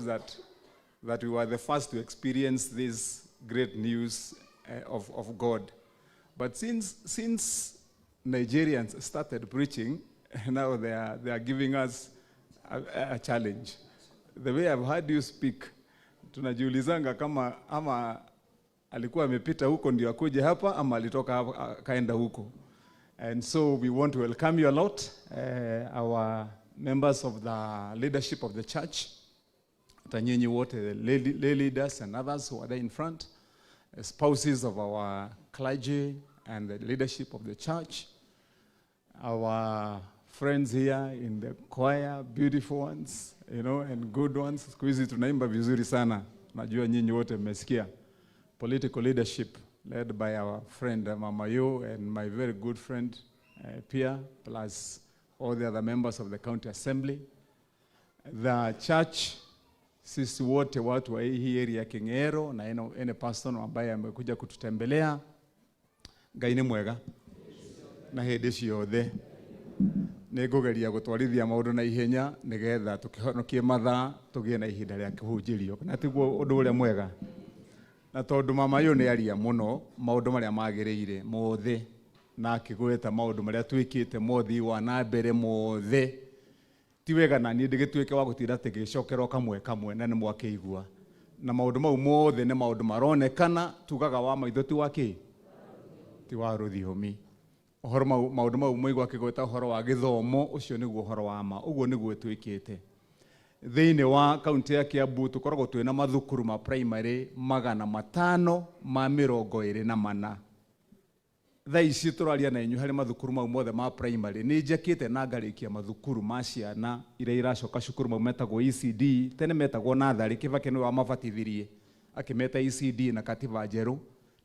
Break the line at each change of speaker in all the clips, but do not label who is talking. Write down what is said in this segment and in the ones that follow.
that we were the first to experience this great news of God. But since Nigerians started preaching, now they are giving us a challenge. The way I've heard you speak, tunajiulizanga kama ama alikuwa amepita huko ndio akuje hapa ama alitoka hapa akaenda huko. And so we want to welcome you a lot, our members of the leadership of the church, hata nyinyi wote, the lay leaders and others who are there in front, spouses of our clergy and the leadership of the church, our friends here in the choir, beautiful ones, and good ones. Siku hizi tunaimba vizuri sana, najua nyinyi wote mmesikia. Political leadership led by our friend Mama Yo and my very good friend Pia, plus all the other members of the county assembly. The church, sisi wote watu wa hii area ya King'ero na any person ambaye amekuja kututembelea, Ngai nĩ mwega na hĩndĩ ciothe. Nĩ ngũgeria gũtwarithia maũndũ na ihenya nĩgetha tũkĩhonokie mathaa, tũgĩe na ihinda rĩa kũhunjĩrio, na tiguo ũndũ ũrĩa mwega? Na tondũ mama yũ nĩ aria mũno maũndũ marĩa magĩrĩire mothe na akĩgweta maũndũ marĩa twĩkĩte mothii wa na mbere mothe, ti wega na niĩ ndĩgĩtuĩke wa gũtinda tũgĩcokerwo kamwe kamwe, na nĩ mwakĩigua. Na maũndũ mau mothe nĩ maũndũ maronekana, tugaga wa maitho ti wa kĩ, ti wa rũthiomi. Ũhoro mau, maũndũ mau mũigua akĩgweta ũhoro wa gĩthomo, ũcio nĩguo ũhoro wa ma, ũguo nĩguo twĩkĩte. Thĩinĩ wa kaunti ya Kiambu tũkoragwo twĩna mathukuru ma primary 524. Thaa ici tũraria na inyuĩ, harĩ mathukuru mau mothe ma primary nĩ njakĩte na ngarĩkia mathukuru ma ciana iria iracoka cukuru, mau metagwo ECD. Tene metagwo natharĩ, Kĩbakĩ nĩwe wamabatithirie akĩmeta ECD na katiba njerũ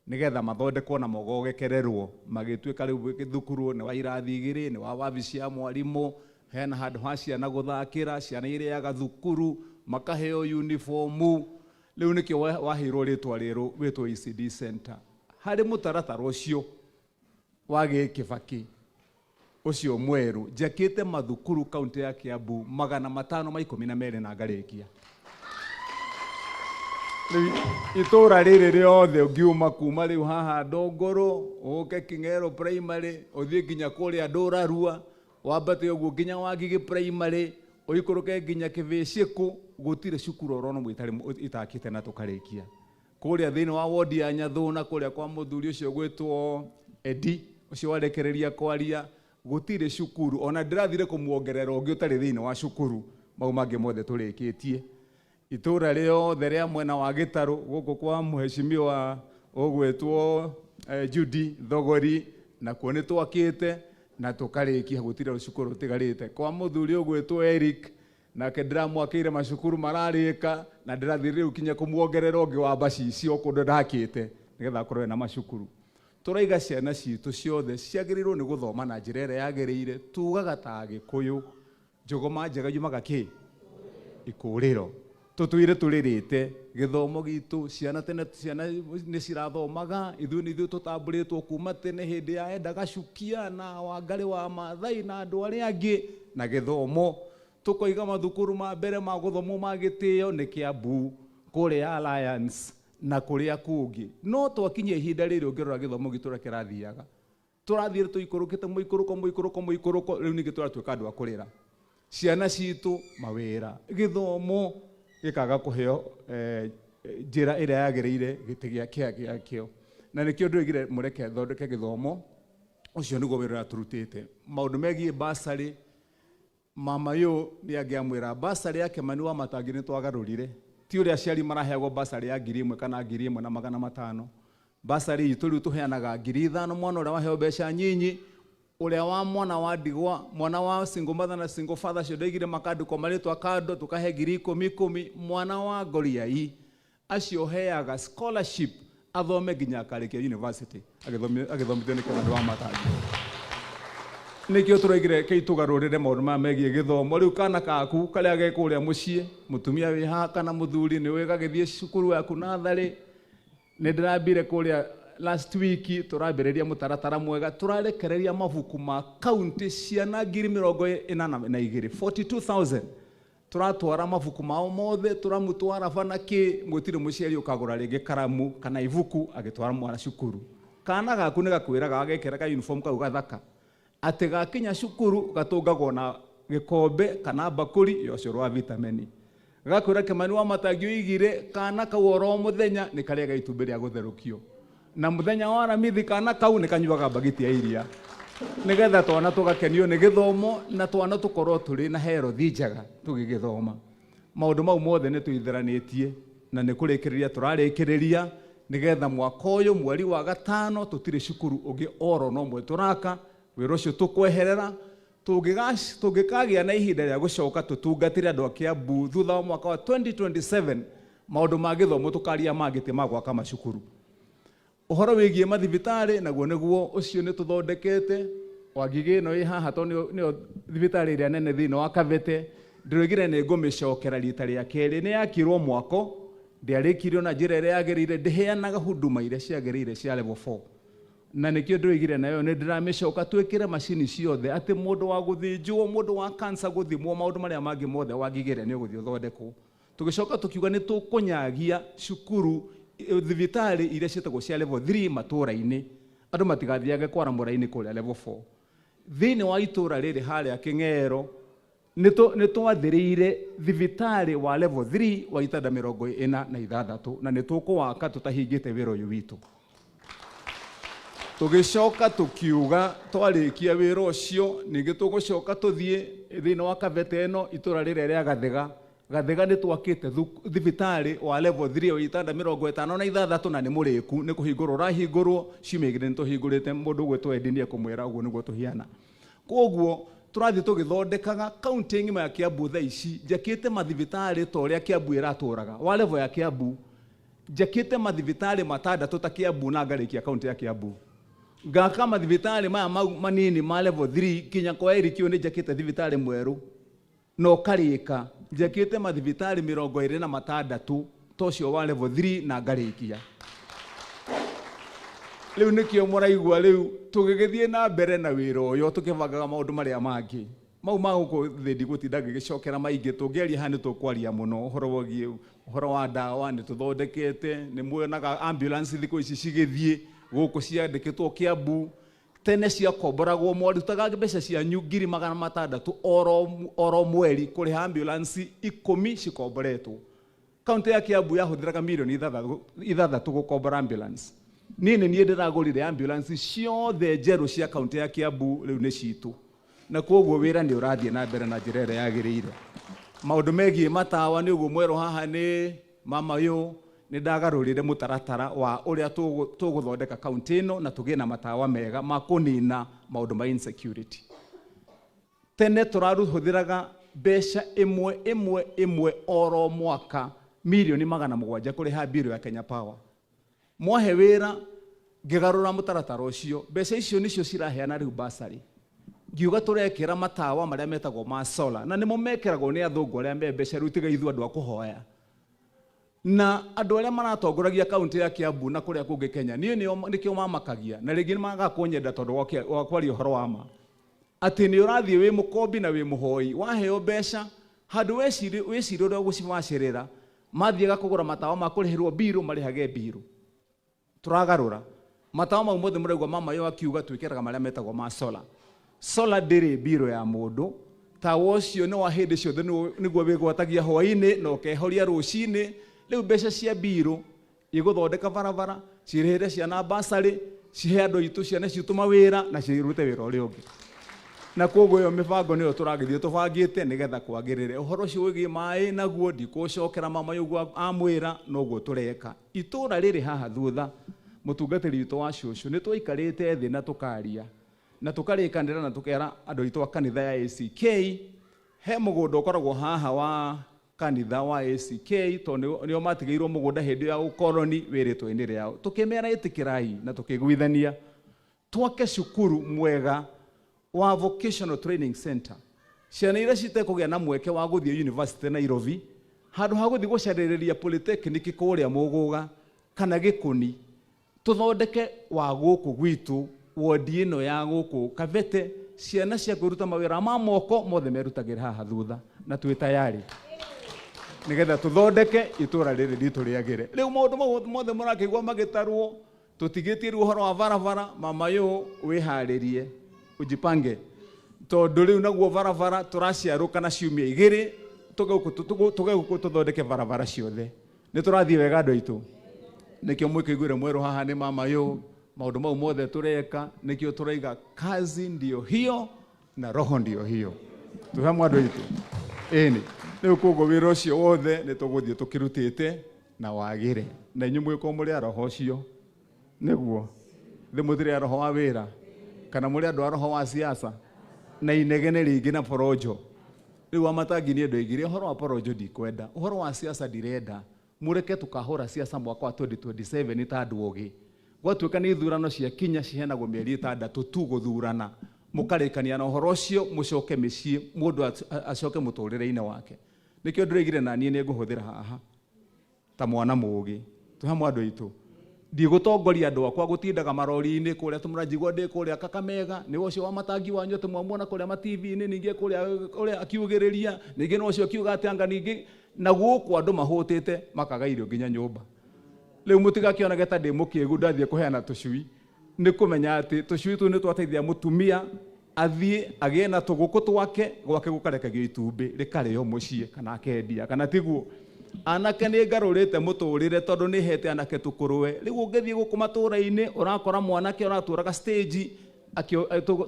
nĩgetha mathondekwo na mogogekererwo magĩtuĩka rĩu thukuru nĩ wa irathi 2, nĩ wa wabici ya mwarimũ, hena handũ ha ciana gũthakĩra, ciana irĩaga thukuru, makaheo uniformu. Rĩu nĩkĩo waheirwo rĩtwa rĩerũ wĩtwo ECD center. Harĩ mũtaratara ũcio wa gĩkĩbakĩ ũcio mwerũ, njakĩte mathukuru kaunti ya Kiambu 512 na ngarĩkia. Rĩu itũra rĩrĩ rĩothe ũngiuma kuma rĩu haha Ndongoro, ũke King'ero Primary, ũthiĩ nginya kũrĩa Ndũrarua, wambate ũguo nginya Wangigĩ Primary, ũikũrũke nginya Kĩbĩcĩkũ, gũtirĩ cukuru oro ũmwe itarĩ itakĩte na tũkarĩkia. Kũrĩa thĩinĩ wa wodi ya Nyathũna, kũrĩa kwa mũthuri ũcio gwĩtwo Edi ũcio warekereria kwaria, gũtirĩ cukuru ona ndĩrathire kũmuongerera ũngĩ ũtarĩ thĩinĩ wa cukuru. Mau mangĩ mothe tũrĩkĩtie. Itũra rĩothe rĩa mwena wa Gĩtarũ gũkũ kwa mheshimiwa ũgwĩtwo Judy Thogori, nakuo nĩ twakĩte na tũkarĩkia, gũtirĩ cukuru ũtigarĩte. Kwa mũthuri ũgwĩtwo Eric nake ndĩramwakĩire macukuru mararĩka, na ndĩrathiĩ rĩu kinya kũmuongerera ũngĩ wa mbacicio kũndũ ndakĩte nĩgetha akorwo ena macukuru. Tũraiga ciana citũ ciothe ciagĩrĩirwo nĩ gũthoma na njĩra ĩrĩa yagĩrĩire. Tugaga ta Agĩkũyũ, njũgũma njega yumaga kĩ ikũrĩro. Tũtũire tũrĩrĩte gĩthomo gitũ, ciana tene ciana nĩ cirathomaga. Ithuĩ nĩ ithuĩ tũtambũrĩtwo kuma tene hĩndĩ ya Enda Gacukia na Wangarĩ wa Maathai na andũ arĩa angĩ na gĩthomo. Tũkoiga mathukuru ma mbere ma gũthomwo ma gĩtĩo nĩ Kiambu, kũrĩa Alliance na kũrĩa kũngĩ. No twakinyia ihinda rĩrĩ, ũngĩrora gĩthomo gitũ ũrĩa kĩrathiaga, tũrathiĩ tũikũrũkĩte mũikũrũko, mũikũrũko, mũikũrũko. Rĩu ningĩ tũratuĩka andũ a kũrĩra ciana citũ mawĩra, gĩthomo gĩkaga kũheo njĩra ĩrĩa yagĩrĩire gĩtĩ gĩakĩo. Na nĩkĩo ndĩroigire mũreke thondeke gĩthomo, ũcio nĩguo wĩra ũrĩa tũrutĩte. Maũndũ megiĩ basarĩ, mama yũ nĩ angĩamwĩra basarĩ ya Kĩmani wa Matangi nĩ twagarũrire, ti ũrĩa aciari maraheagwo basarĩ ya 1000 kana 1500. Basarĩ itũ rĩu tũheanaga 5000, mwana ũrĩa waheo mbeca nyinyi, ũrĩa wa mwana wa ndigwa, mwana wa single mother na single father, acio ndaigire makandĩkwo marĩtwa kando, tũkahe ngiri ikũmi ikũmi. Mwana wa ngoriai acio heaga scholarship athome nginya akarĩkia university, agĩthomithio nĩ Kĩmani wa Matangi. Nĩkĩo tũraigire kei tũgarũrĩre maũndũ maya megiĩ gĩthomo. Rĩu kana kaku karĩa ge kũrĩa mũciĩ, mũtumia wĩ haha kana mũthuri nĩ gagĩthiĩ cukuru yaku natharĩ. Nĩ ndĩrambire kũrĩa last week, tũrambĩrĩria mũtaratara mwega, tũrarekereria mabuku ma kaunti ciana 42,000, 42,000. Tũratwara mabuku mao mothe, tũramũtwara bana kĩ, gũtirĩ mũciari ũkagũra rĩngĩ karamu kana ibuku agĩtwara mwana cukuru. Kana gaku nĩ gakwĩraga agekĩra ka uniform kau gathaka atĩ gakinya cukuru gatũngagwo na gĩkombe kana mbakũri ya ũcũrũ wa vitameni. Gakwĩra Kĩmani wa Matangi oigire kana kau oro mũthenya nĩ karĩaga itumbĩ rĩa gũtherũkio, na mũthenya wa Aramithi kana kau nĩ kanyuaga mbagiti ya iria, nĩgetha twana tũgakenio nĩ gĩthomo na twana tũkorwo tũrĩ na herothi njega tũgĩgĩthoma. Maũndũ mau mothe nĩ tũitheranĩtie na nĩ kũrĩkĩrĩria tũrarĩkĩrĩria, nĩgetha mwaka ũyũ mweri wa gatano tũtirĩ cukuru ũngĩ oro no mwe tũraka. Wĩra ũcio tũkweherera tũngĩkagĩa na ihinda rĩa gũcoka tũtungatĩre andũ a Kiambu thutha wa mwaka wa 2027. Maũndũ ma gĩthomo tũkaria mangĩ ti ma gwaka macukuru. Ũhoro wĩgiĩ mathibitarĩ naguo nĩguo ũcio nĩ tũthondekete. Wangigĩ ĩno ĩ haha tondũ nĩyo thibitarĩ ĩrĩa nene thĩinĩ wa Kabete, ndĩroigire nĩ ngũmĩcokera rita rĩa kerĩ. Nĩ yakirwo mwako, ndĩarĩkirio na njĩra ĩrĩa yagĩrĩire, ndĩheanaga huduma iria ciagĩrĩire cia level 4, na nĩkĩo ndĩroigire nayo nĩ ndĩramĩcoka twĩkĩre macini ciothe, atĩ mũndũ wa gũthĩnjwo, mũndũ wa cancer gũthimwo, maũndũ marĩa mangĩ mothe Wangigĩ ĩrĩa nĩ ũgũthiĩ ũthondekwo. Tũgĩcoka tũkiuga nĩ tũkũnyagia cukuru, thibitarĩ iria ciĩtagwo cia level 3 matũũra-inĩ, andũ matigathiage kwara mũraini kũrĩa level 4. Thĩinĩ wa itũũra rĩrĩ harĩa Kĩng'ero nĩ twathĩrĩire thibitarĩ wa level 3 wa itanda 46, na nĩ tũkũwaka tũtahingĩte wĩra ũyũ witũ. Tũgĩcoka tũkiuga twarĩkia wĩra ũcio ningĩ tũgũcoka tũthiĩ thĩinĩ wa Kabete ĩno, itũũra rĩrĩa rĩa Gathĩga. Gathĩga nĩ twakĩte thibitarĩ wa level 3 wa itanda 56, na nĩ mũrĩku, nĩ kũhingũrwo ũrahingũrwo. Ciumia igĩrĩ nĩ tũhingũrĩte. Mũndũ ũgwĩtwo Eddie nĩ ekũmwĩra ũguo nĩguo tũhiana. Koguo tũrathiĩ tũgĩthondekaga kaunti ng'ima ya Kiambu. Thaa ici njakĩte mathibitarĩ ta ũrĩa Kiambu ĩratũraga wa level ya Kiambu. Njakĩte mathibitarĩ matandatũ ta Kiambu na ngarĩkia kaunti ya Kiambu. Ngaka mathibitarĩ maya manini ma level 3 nginya kwa Eric ũyũ nĩ njakĩte thibitarĩ mwerũ na ũkarĩka. Njakĩte mathibitarĩ 26 ta ũcio wa level 3 na ngarĩkia. Rĩu nĩkĩo mũraigua rĩu tũgĩgĩthiĩ na mbere na wĩra ũyũ tũkĩbangaga maũndũ marĩa mangĩ mau ma gũkũ thĩ. Ndigũtinda ngĩgĩcokera maingĩ, tũngĩaria haha nĩ tũkwaria mũno. Ũhoro wĩgiĩ ũhoro wa ndawa nĩ tũthondekete, nĩ muonaga ambulance thikũ ici cigĩthiĩ gũkũ ciandĩkĩtwo Kiambu. Tene ciakomboragwo, mwarutaga mbeca cianyu 600,000 oro mweri kũrĩha ambulance 10 cikomboretwo. Kaunti ya Kiambu yahũthĩraga mirioni 6 gũkombora ambulance. Niĩ nĩ niĩ ndĩragũrire ambulance ciothe njerũ cia kaunti ya Kiambu, rĩu nĩ citũ, na koguo wĩra nĩ ũrathiĩ na mbere na njĩra ĩrĩa yagĩrĩire. Maũndũ megiĩ matawa nĩ ũguo mwerũ haha nĩ mama ũyũ, nĩ ndagarũrire mũtaratara wa ũrĩa tũgũthondeka kaunti ĩno na tũgĩe na matawa mega ma kũnina maũndũ ma insecurity. Tene tũrahũthĩraga mbeca ĩmwe ĩmwe ĩmwe oro mwaka mirioni 700 kũrĩha mbirũ ya Kenya Power. Mwahe wĩra ngĩgarũra mũtaratara ũcio, mbeca icio nĩcio ciraheana rĩu basarĩ. Ngiuga tũrekĩra matawa marĩa metagwo ma solar, na nĩmo mekĩragwo nĩ athũngũ arĩa me mbeca. Rĩu tiga ithuĩ andũ a kũhoya na andũ arĩa maratongoragia kaunti ya Kiambu na kũrĩa kũngĩ Kenya. Niĩ nĩkĩo mamakagia na rĩngĩ nĩ magaga kũnyenda tondũ wa kwaria ũhoro wa ma, atĩ nĩ ũrathiĩ wĩ mũkombi na wĩ mũhoi, waheo mbeca handũ wĩcirie ũrĩa ũgũcibacĩrĩra, mathiaga kũgũra matawa ma kũrĩhĩrwo mbirũ, marĩhage mbirũ. Tũragarũra matawa mau mothe mũraigua mama yo akiuga twĩkĩraga marĩa metagwo ma solar. Solar ndĩrĩ mbirũ ya mũndũ. Tawa ũcio nĩ wa hĩndĩ ciothe, nĩguo wĩgwatagia hwaĩ-inĩ na ũkehoria rũcinĩ. Rĩu mbeca cia mbirũ igũthondeka barabara, cirĩhĩre ciana basarĩ, cihe andũ aitũ ciana citũ mawĩra na cirute wĩra ũrĩa ũngĩ. Na koguo ĩyo mĩbango nĩyo tũragĩthiĩ tũbangĩte nĩgetha kwagĩrĩre. Ũhoro ũcio wĩgiĩ maĩ naguo ndikũcokera, mama ũguo amwĩra noguo tũreka. Itũũra rĩrĩ haha thutha, mũtungatĩri witũ wa cũcũ, nĩ twaikarĩte thĩ na tũkaria na tũkarĩkanĩra na tũkera andũ aitũ a kanitha ya ACK he mũgũnda ũkoragwo haha wa kanitha wa ACK, tondũ nĩo matigĩirwo mũgũnda hĩndĩ ya ũkoroni wĩ rĩtwa-inĩ rĩao. Tũkĩmera ĩtĩkĩrai na tũkĩiguithania twake cukuru mwega wa vocational training center. Ciana iria citekũgĩa na mweke wa gũthiĩ university Nairobi, handũ ha gũthiĩ gũcarĩrĩria polytechnic kũrĩa Mũgũga kana Gĩkũni, tũthondeke wa gũkũ gwitũ, wodi ĩno ya gũkũ Kabete. Ciana cia kwĩruta mawĩra ma moko mothe merutagĩra haha thutha. Na twĩ tayari nigetha tuthondeke itura rĩrĩ ritũ rĩagĩre. Rĩu maũndũ mau mothe mũrakĩigua magĩtarwo, tũtigĩtie rĩu ũhoro wa barabara. Mama yũ, wĩharĩrie, ujipange, tondũ rĩu naguo barabara tũraciarũka na ciumia 2 tũge gũkũ tũthondeke barabara ciothe. Nĩ tũrathiĩ wega, andũ aitũ? Nĩkĩo mwĩkĩiguire mwerũ haha nĩ mama yũ. Maũndũ mau mothe tũreka, nĩkĩo tũraiga kazi ndio hiyo na roho ndio hiyo. Twĩ hamwe, andũ aitũ? Ĩni. Rĩu koguo wĩra ũcio wothe nĩ tũgũthiĩ tũkĩrutĩte na wagĩre, na inyuĩ mũgĩkorwo mũrĩ a roho ũcio. Nĩguo thĩ mũtirĩ a roho wa wĩra, kana mũrĩ andũ a roho wa siasa na inegene rĩingĩ na porojo. Rĩu Wamatangi, niĩ ndoigire ũhoro wa porojo ndikwenda, ũhoro wa siasa ndirenda. Mũreke tũkahũra siasa mwaka wa 2027 ta andũ ogĩ. Gwatuĩka nĩ ithurano ciakinya, ciheanagwo mĩeri 6 tu gũthurana, mũkarĩkania na ũhoro ũcio, mũcoke mĩciĩ, mũndũ acoke mũtũrĩre-inĩ wake. Nĩkĩo ndĩroigire na niĩ nĩ ngũhũthĩra haha ta mwana mũgĩ. Twĩ hamwe, andũ aitũ? Ndigũtongoria andũ akwa gũtindaga marori-inĩ kũrĩa tũmũranjigua ndĩ kũrĩa Kakamega. Nĩ ũcio wa matangi wanyu atĩ mwamuona kũrĩa ma TV-inĩ, ningĩ kũrĩa ũrĩa akiugĩrĩria, ningĩ no ũcio akiuga atĩ anga ningĩ na gũkũ andũ mahũtĩte makaga irio nginya nyũmba. Rĩu mũtigakĩonage ta ndĩ mũkĩgu ndathiĩ kũheana tũcui. Nĩ kũmenya atĩ tũcui tũu nĩ twateithia mũtumia athiĩ agĩe na tũgũkũ twake, gwake gũkarekagio itumbĩ rĩkarĩo mũciĩ kana akendia, kana tiguo? Anake nĩ ngarũrĩte mũtũrĩre tondũ nĩ hete anake tũkũrũwe. Rĩu ũngĩthiĩ gũkũ matũra-inĩ, ũrakora mwanake ũratũraga stage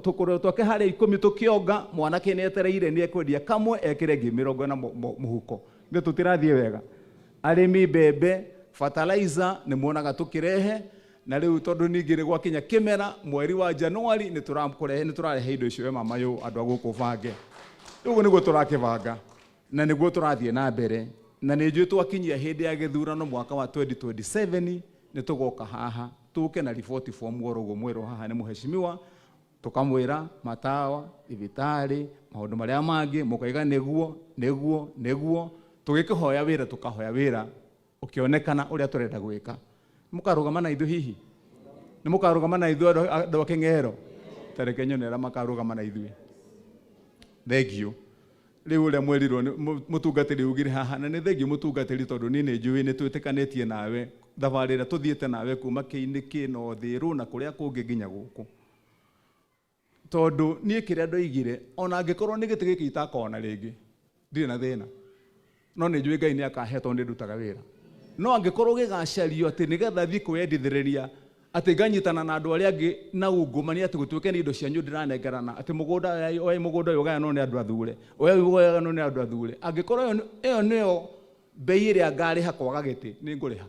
tũkũrũwe twake harĩa 10 tũkĩonga. Mwanake nĩ etereire nĩ ekwendia kamwe ekĩre ngiri 40 mũhuko. Nĩ tũtirathiĩ wega? Arĩmi, mbembe, fertilizer nĩ muonaga tũkĩrehe, na rĩu tondũ ningĩ nĩ gwakinya kĩmera, mweri wa Januari nĩ tũrakũrehe, nĩ tũrarehe indo icio. We mama yũ, andũ a gũkũ bange. Rĩu ũguo nĩguo tũrakĩbanga na nĩguo tũrathiĩ na mbere, na nĩ njũĩ twakinyia hĩndĩ ya gĩthurano mwaka wa 2027 nĩ tũgoka haha tũke na riboti form oro ũguo mwerũ haha nĩ mũheshimiwa, tũkamwĩra matawa, thibitarĩ, maũndũ marĩa mangĩ, mũkaiga nĩguo nĩguo nĩguo. Tũgĩkĩhoya wĩra, tũkahoya wĩra ũkĩonekana ũrĩa tũrenda gwĩka. Mũkarũgama na ithuĩ? Hihi nĩ mũkarũgama na ithuĩ, andũ a Kĩng'ero? Tareke nyone arĩa makarũgama na ithuĩ. Thengiũ. Rĩu ũrĩa mwerirwo nĩ mũtungatĩri ugire haha, na nĩ thengiũ mũtungatĩri, tondũ niĩ nĩ njũĩ nĩ twĩtĩkanĩtie nawe thabarĩ ĩrĩa tũthiĩte nawe kuma kĩinĩ na Thĩrũ na kũrĩa kũngĩ nginya gũkũ, tondũ niĩ kĩrĩa ndoigire, ona angĩkorwo nĩ gĩtĩ gĩkĩ itakona rĩngĩ, ndirĩ na thĩna, no nĩ njũĩ Ngai nĩ akahe tondũ nĩ ndutaga wĩra. No angĩkorwo gĩgacario atĩ nĩgetha thiĩ kwĩyendithĩrĩria atĩ nganyitana na andũ arĩa angĩ na ungumania, atĩ gũtuĩke nĩ indo cianyu ndĩranengerana, atĩ mũgũnda oya, mũgũnda ũyũ ũgayanwo nĩ andũ athure, oya ũyũ ũgayanwo nĩ andũ athure, angĩkorwo ĩyo nĩyo mbei ĩrĩa ngarĩha kwaga gĩtĩ, nĩ ngũrĩha.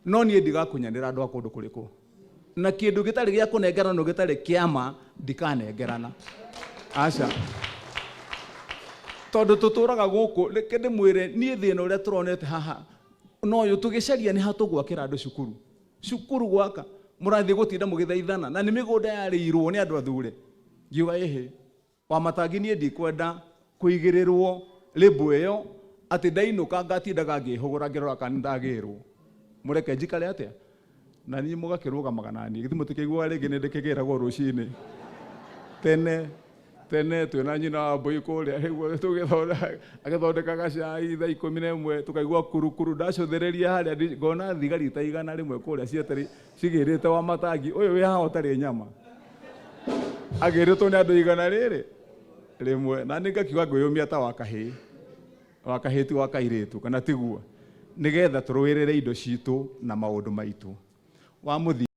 No niĩ ndigakunyanĩra andũ a kũndũ kũrĩkũ na kĩndũ gĩtarĩ gĩa kũnengeranwo, gĩtarĩ kĩama, ndikanengerana, aca, tondũ tũtũraga gũkũ. Reke ndĩmwĩre niĩ thĩna ũrĩa tũronete haha no ũyũ tũgĩcaria nĩ ha tũgwakĩra andũ cukuru. Cukuru gwaka mũrathiĩ gũtinda mũgĩthaithana na nĩ mĩgũnda yarĩirwo nĩ andũ athure. Ngiuga ĩhĩ wa matangi, niĩ ndikwenda kũigĩrĩrwo rĩmbo ĩyo atĩ ndainũka ngatindaga ngĩhũgũra ngĩrora kana nĩndagĩrwo. Mũreke njikare atĩa na niĩ mũgakĩrũgamaga na niĩ. Githĩ mũtikĩiguaga rĩngĩ nĩ ndĩkĩgĩragwo rũcinĩ tene tene twĩna nyina wa mbũi kũrĩa agĩthondekaga cai thaa 11, tũkaigua kurukuru. Ndacũthĩrĩria harĩa ngona thigari ta 100 kũrĩa cieterei cigĩrĩte wa matangi ũyũ wĩ haha ũtarĩ nyama, agĩrĩtwo nĩ andũ 100, na nĩ ngakiuga ngwĩyũmia ta wa kahĩĩ, wa kahĩĩ ti wa kairĩtu, kana tiguo? Nĩgetha tũrũĩrĩre indo citũ na maũndũ maitũ wa mũthia.